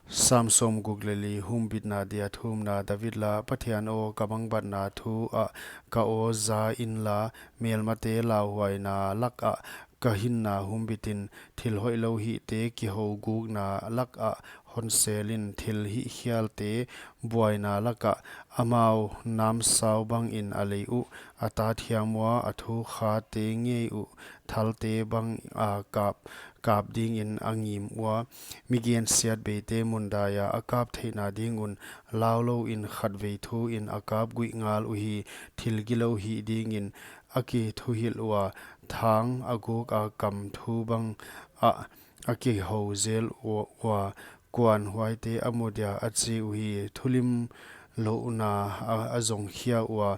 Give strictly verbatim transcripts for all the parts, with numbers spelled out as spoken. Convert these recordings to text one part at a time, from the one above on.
Sam sawmguk leh li. Humbitna dia thumna. David la: Pathian aw, ka mangbatna thu ah ka aw za inla, melmate lauhuaina lakah ka hinna humbitin. Thil hoihlou hihte kihougukna lakah honselin, thil hihkhialte buaina lakah. Amau namsau bangin a lei uh, a tathiam ua, a thukhate ngei uh thalte banga kap, kap dingin a ngim ua. Mi gensiat beite mundaia a kap theihna ding un, laulouin khatvei thuin a kap guih ngal uhi. Thil gilou hih dingin a kithuhilh ua, thang a guka kam thu bangah a kihou zel ua, kuan huaite a mu dia, a chi uhi. Thulimlouhna a, a zongkhia ua,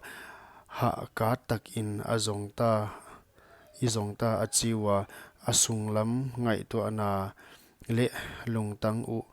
hahkat takin a zongta, i zongta, a chi ua. A sunglam ngaihtuahna leh lungtang uh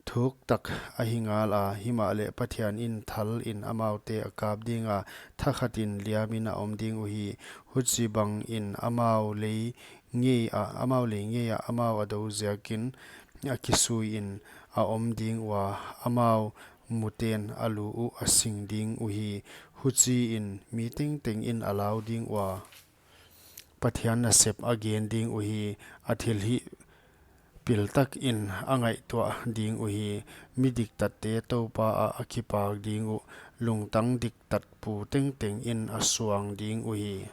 thuktak ahi ngala, himahleh Pathianin thalin amaute a kap dinga, thakhatin liamin a om ding uhi. Huchibangin amau lei ngeia, amau lei ngeia amau a dou ziakin a kisuiin a om ding ua, amau muten a lu uh a sing ding uhi. Huchiin mi tengtengin a lau ding ua, Pathian nasep a gen ding uhi. A thilhih piltakin a ngaihtuah ding uhi. Mi diktatte Toupa ah a kipak ding uh, lungtang diktat pu tengtengin a suang ding uhi.